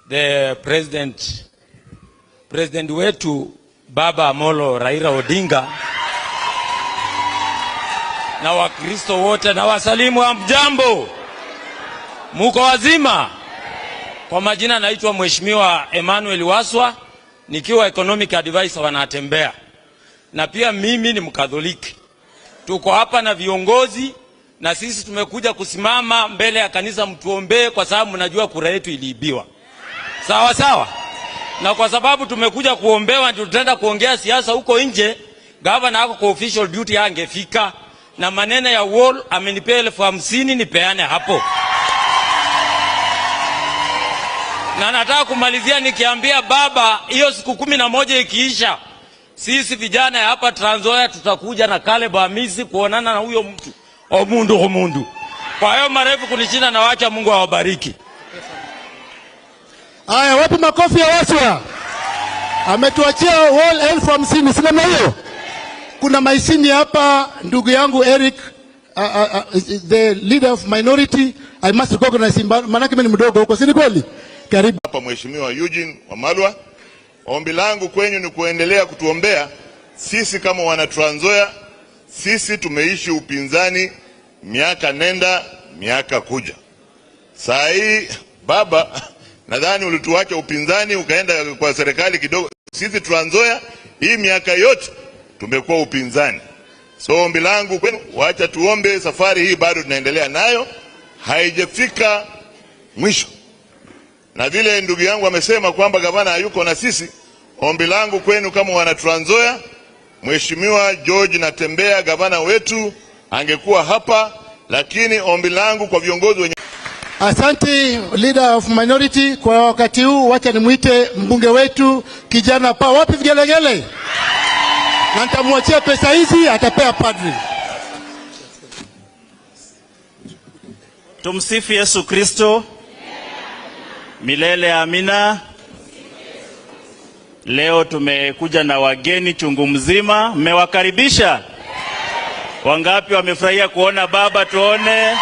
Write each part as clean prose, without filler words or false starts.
the president, president wetu Baba Amolo Raila Odinga na Wakristo wote na wasalimu, hamjambo? Muko wazima? Kwa majina naitwa Mheshimiwa Emmanuel Waswa, nikiwa economic advisor wanatembea, na pia mimi ni Mkatholiki. Tuko hapa na viongozi na sisi tumekuja kusimama mbele ya kanisa mtuombee, kwa sababu mnajua kura yetu iliibiwa. Sawa sawa. Na kwa sababu tumekuja kuombewa, ndio tutaenda kuongea siasa huko nje. Gavana ako kwa official duty, angefika na maneno ya wall amenipea 50,000 nipeane hapo. Na nataka kumalizia nikiambia baba, hiyo siku 11 ikiisha, sisi vijana hapa Trans Nzoia tutakuja na Caleb Amisi kuonana na huyo mtu omundu omundu. Kwa hiyo marefu kunishinda, na wacha Mungu awabariki. Aya, wapi makofi ya Waswa? Ametuachia wall 50,000, si namna hiyo? Kuna maisini hapa, ndugu yangu Eric, the leader of minority, I must recognize him, manake mimi ni mdogo huko, si ni kweli? Karibu. Hapa Mheshimiwa Eugene Wamalwa, ombi langu kwenyu ni kuendelea kutuombea sisi kama wana Trans Nzoia. Sisi tumeishi upinzani miaka nenda miaka kuja. Saa hii baba, nadhani ulituacha upinzani ukaenda kwa serikali kidogo. Sisi Trans Nzoia hii miaka yote tumekuwa upinzani. So ombi langu kwenu, wacha tuombe, safari hii bado tunaendelea nayo, haijafika mwisho. Na vile ndugu yangu amesema kwamba gavana hayuko na sisi, ombi langu kwenu kama wana Trans Nzoia, Mheshimiwa George Natembeya gavana wetu angekuwa hapa, lakini ombi langu kwa viongozi wenye. Asante leader of minority. Kwa wakati huu wacha nimuite mbunge wetu kijana pa, wapi vigelegele? Na nitamwachia pesa hizi atapea padri. Tumsifu Yesu Kristo. Milele amina. Leo tumekuja na wageni chungu mzima, mmewakaribisha? Wangapi wamefurahia kuona baba? Tuone.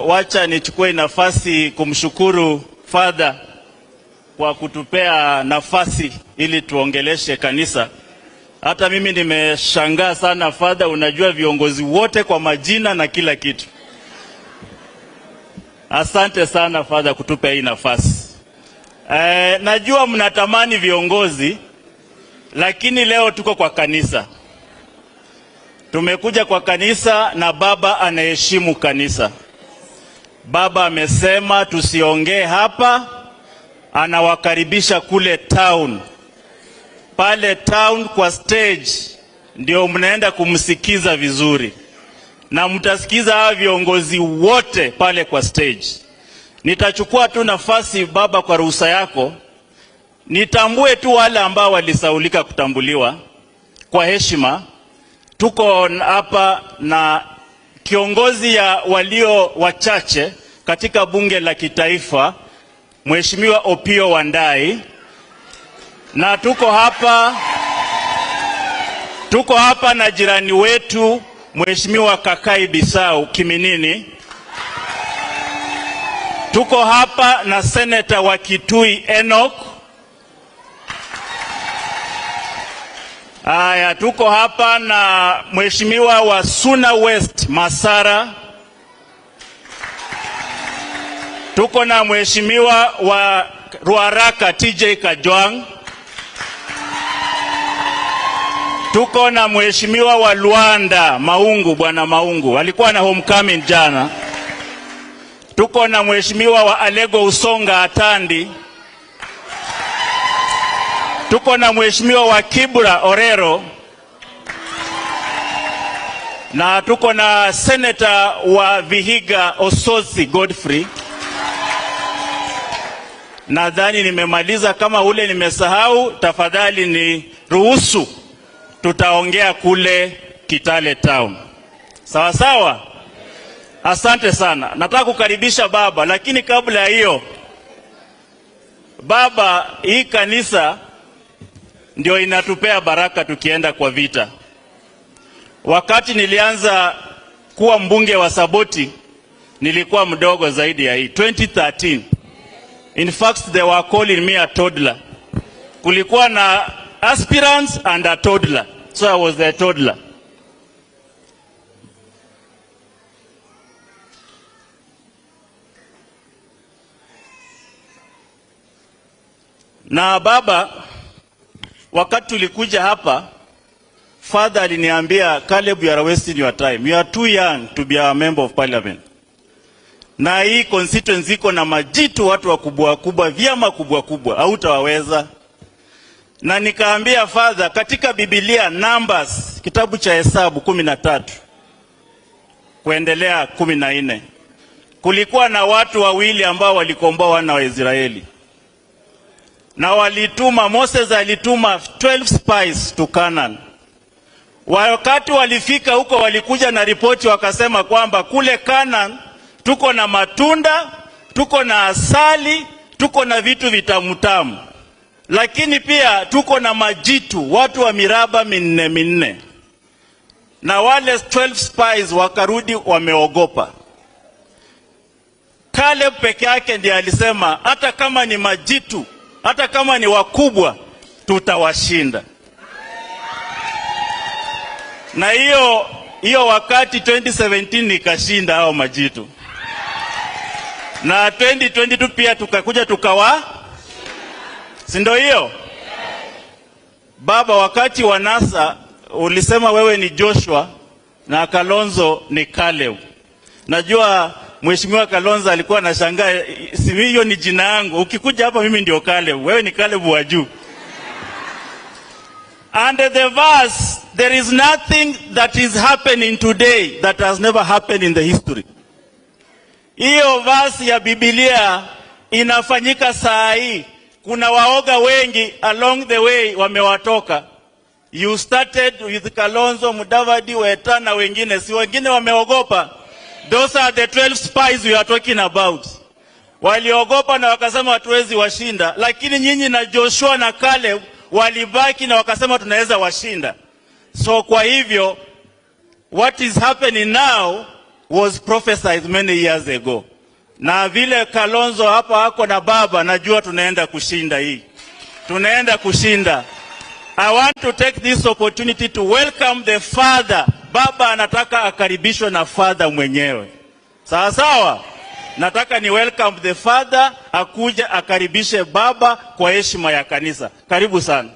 Wacha nichukue nafasi kumshukuru Father kwa kutupea nafasi ili tuongeleshe kanisa. Hata mimi nimeshangaa sana Father, unajua viongozi wote kwa majina na kila kitu. Asante sana Father kutupea hii nafasi. Najua mnatamani viongozi, lakini leo tuko kwa kanisa. Tumekuja kwa kanisa na baba anaheshimu kanisa. Baba amesema tusiongee hapa, anawakaribisha kule town. Pale town kwa stage ndio mnaenda kumsikiza vizuri. Na mtasikiza hawa viongozi wote pale kwa stage. Nitachukua tu nafasi baba, kwa ruhusa yako, nitambue tu wale ambao walisaulika kutambuliwa kwa heshima. Tuko hapa na kiongozi ya walio wachache katika bunge la kitaifa, Mheshimiwa Opiyo Wandayi, na tuko hapa na jirani wetu Mheshimiwa Kakai Bisau Kiminini. Tuko hapa na seneta wa Kitui Enoch. Aya, tuko hapa na Mheshimiwa wa Suna West Masara. Tuko na Mheshimiwa wa Ruaraka TJ Kajwang. Tuko na Mheshimiwa wa Luanda Maungu, Bwana Maungu alikuwa na homecoming jana. Tuko na Mheshimiwa wa Alego Usonga Atandi. Tuko na Mheshimiwa wa Kibra Orero. Na tuko na Senator wa Vihiga Ososi Godfrey. Nadhani nimemaliza. Kama ule nimesahau, tafadhali ni ruhusu, tutaongea kule Kitale Town. Sawa sawa? Asante sana. Nataka kukaribisha baba, lakini kabla ya hiyo, baba, hii kanisa ndio inatupea baraka tukienda kwa vita. Wakati nilianza kuwa mbunge wa Saboti, Nilikuwa mdogo zaidi ya hii 2013. In fact, they were calling me a toddler. Kulikuwa na aspirants and a toddler. So I was the toddler. Na baba, wakati tulikuja hapa, father aliniambia, "Caleb, you are wasting your time. You are too young to be a member of parliament. Na hii constituency iko na majitu, watu wakubwa kubwa, vyama kubwa kubwa, hautawaweza." Na nikaambia father, katika Biblia Numbers, kitabu cha Hesabu 13 kuendelea 14, kulikuwa na watu wawili ambao walikomboa wana wa Israeli. Na walituma, Moses alituma 12 spies to Canaan. Wakati walifika huko walikuja na ripoti wakasema kwamba kule Canaan tuko na matunda, tuko na asali, tuko na vitu vitamutamu. Lakini pia tuko na majitu, watu wa miraba minne minne. Na wale 12 spies wakarudi wameogopa. Caleb peke yake ndiye alisema hata kama ni majitu, hata kama ni wakubwa, tutawashinda. Na hiyo wakati 2017 nikashinda hao majitu. Na 2022 pia tukakuja tukawa, si ndio hiyo? Baba, wakati wa NASA ulisema wewe ni Joshua na Kalonzo ni Caleb. Najua Mheshimiwa Kalonzo alikuwa anashangaa, si hiyo ni jina yangu. Ukikuja hapa mimi ndio Caleb, wewe ni Caleb wa juu. And the verse, there is nothing that is happening today that has never happened in the history. Hiyo verse ya Biblia inafanyika saa hii. Kuna waoga wengi along the way wamewatoka. You started with Kalonzo, Mudavadi, Weta na wengine. Si wengine wameogopa. Those are the 12 spies we are talking about. Waliogopa na wakasema hatuwezi washinda. Lakini nyinyi na Joshua na Caleb walibaki na wakasema tunaweza washinda. So kwa hivyo, what is happening now was prophesied many years ago. Na vile Kalonzo hapa ako na baba, najua tunaenda kushinda hii. Tunaenda kushinda. I want to take this opportunity to welcome the father. Baba anataka akaribishwe na father mwenyewe. Sawa sawa? Nataka ni welcome the father, akuja akaribishe baba kwa heshima ya kanisa. Karibu sana.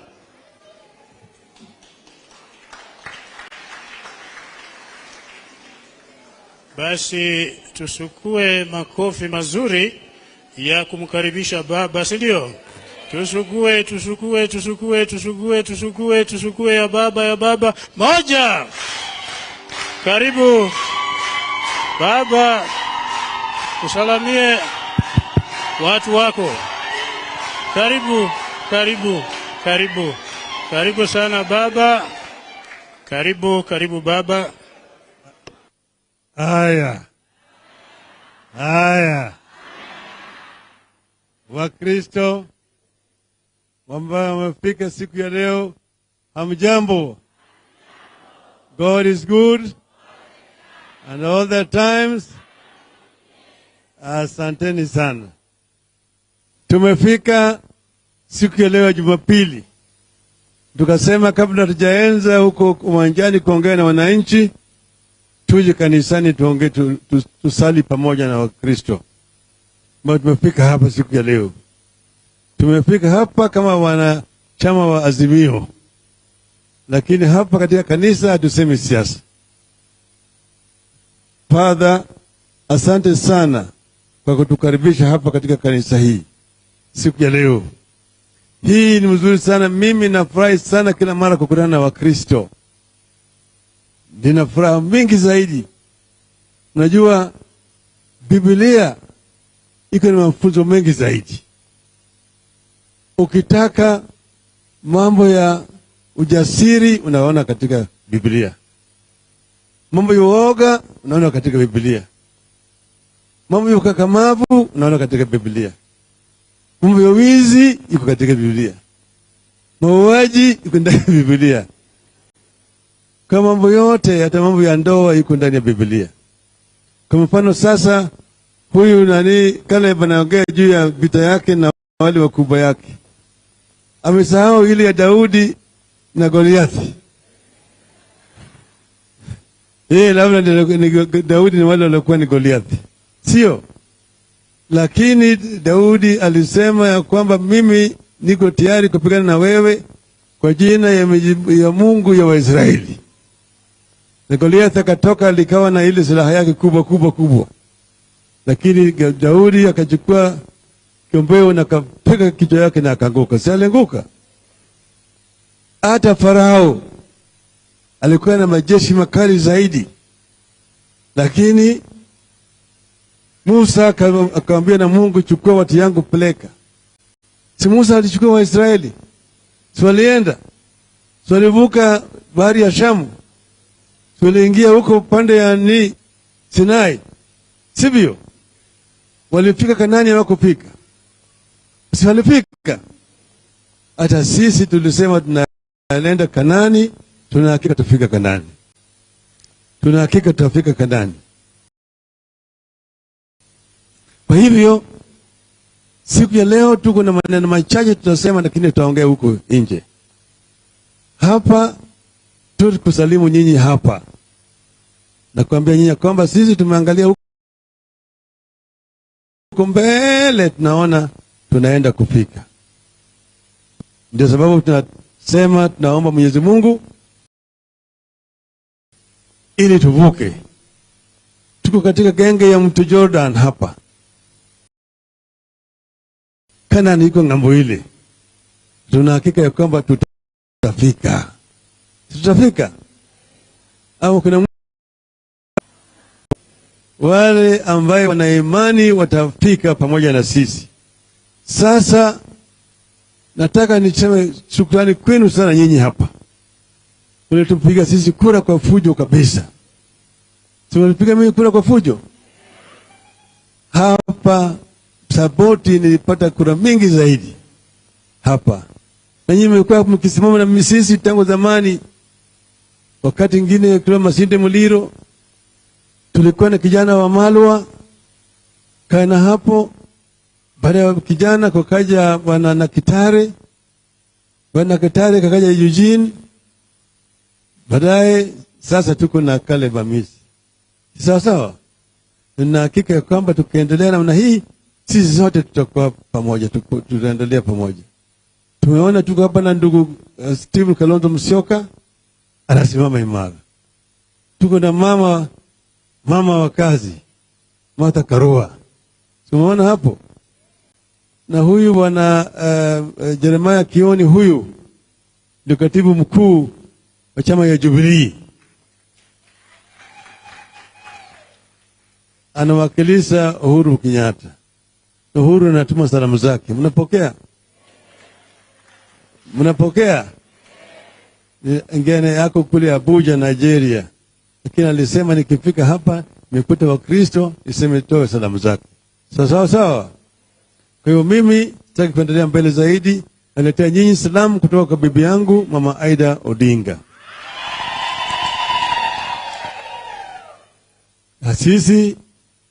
Basi tusukue makofi mazuri ya kumkaribisha baba, si ndio? Tusukue, tusukue, tusukue, tusukue, tusukue, tusukue ya baba, ya baba. Moja. Karibu baba, usalamie watu wako. Karibu, karibu, karibu. Karibu sana baba. Karibu, karibu baba. Haya. Haya. Wakristo ambao wamefika siku ya leo, hamjambo. God is good and all the times. Asanteni sana. Tumefika siku ya leo ya Jumapili. Tukasema kabla tujaanza huko uwanjani kuongea na wananchi, tuje kanisani tuongee, tusali pamoja na Wakristo. Mbona tumefika hapa siku ya leo? Tumefika hapa kama wanachama wa Azimio. Lakini hapa katika kanisa hatusemi siasa. Father, asante sana kwa kutukaribisha hapa katika kanisa hii siku ya leo. Hii ni mzuri sana. Mimi nafurahi sana kila mara kukutana na Wakristo. Nina furaha mingi zaidi. Unajua Biblia iko na mafunzo mengi zaidi. Ukitaka mambo ya ujasiri unaona katika Biblia. Mambo ya uoga unaona katika Biblia. Mambo ya ukakamavu unaona katika Biblia. Mambo ya wizi iko katika Biblia. Mauaji iko ndani ya Biblia. Kama mambo yote, hata mambo ya ndoa iko ndani ya Biblia. Kwa mfano sasa huyu nani Caleb anaongea juu ya vita yake na wale wakubwa yake. Amesahau ile ya Daudi na Goliathi. Yeye labda ni Daudi ni wale waliokuwa ni Goliathi. Sio? Lakini Daudi alisema ya kwamba mimi niko tayari kupigana na wewe kwa jina ya Mungu ya Waisraeli. Na Goliath akatoka likawa na ile silaha yake kubwa kubwa kubwa. Lakini Daudi akachukua kiombeo na akapiga kichwa yake na akaanguka. Si alianguka? Hata Farao alikuwa na majeshi makali zaidi. Lakini Musa akamwambia na Mungu, chukua watu yangu peleka. Si Musa alichukua Waisraeli? Si walienda? Si walivuka bahari ya Shamu? Si waliingia huko upande ya ni Sinai? Sivyo? Walifika Kanani, hawakufika. Si walifika? Hata sisi tulisema tunaenda Kanani, tuna hakika tutafika Kanani. Tuna hakika tutafika Kanani. Kwa hivyo siku ya leo tuko na maneno machache tutasema, lakini tutaongea huko nje. Hapa tukusalimu nyinyi hapa na kuambia nyinyi kwamba sisi tumeangalia huko mbele, tunaona tunaenda kufika. Ndio sababu tunasema tunaomba Mwenyezi Mungu ili tuvuke. Tuko katika genge ya mto Jordan hapa. Kanani iko ng'ambo ile. Tuna hakika ya kwamba tutafika. Tutafika. Au kuna wale ambaye wana imani watafika pamoja na sisi. Sasa nataka niseme shukrani kwenu sana nyinyi hapa. Mlitupiga sisi kura kwa fujo kabisa. Tulipiga mimi kura kwa fujo. Hapa Saboti nilipata kura mingi zaidi hapa. Na nyinyi mmekuwa mkisimama na sisi tangu zamani. Wakati mwingine kwa Masinde Muliro tulikuwa na kijana wa Malwa kana hapo. Baada ya kijana kukaja bwana Nakitare, bwana Nakitare kakaja Eugene. Baadaye sasa tuko na Caleb Amisi. Sawa sawa. Na hakika ya kwamba tukiendelea namna hii sisi sote tutakuwa pamoja, tutaendelea pamoja. Tumeona tuko hapa na ndugu Steve Kalonzo Musyoka anasimama imara. Tuko na mama wa kazi Martha Karua. Tumeona hapo. Na huyu bwana Jeremiah Kioni, huyu ndio katibu mkuu wa chama ya Jubilee. Anawakilisha Uhuru Kenyatta. Uhuru anatuma salamu zake. Mnapokea? Mnapokea? Ngene yako kule Abuja, Nigeria. Lakini alisema nikifika hapa nikuta wa Kristo niseme toe salamu zake. Sawa sawa. Kwa hiyo mimi sitaki kuendelea mbele zaidi. Naletea nyinyi salamu kutoka kwa bibi yangu Mama Aida Odinga. Na sisi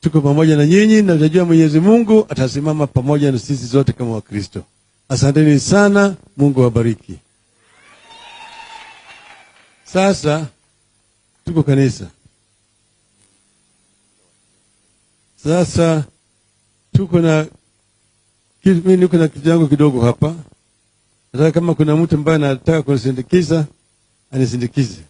tuko pamoja na nyinyi, na tunajua Mwenyezi Mungu atasimama pamoja na sisi zote kama Wakristo. Asanteni sana, Mungu awabariki. Sasa tuko kanisa. Sasa tuko na mimi niko na kitu yangu kidogo hapa. Nataka kama kuna mtu ambaye anataka kunisindikiza, anisindikize.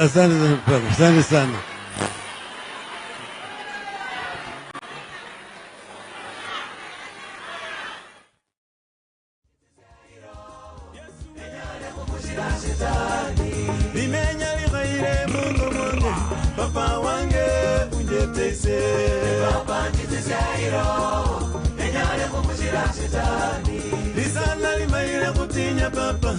Asante sana baba. Asante sana. Papa wange unjetese Papa njitesairo enyale kumushira shetani Lisala limaire kutinya papa.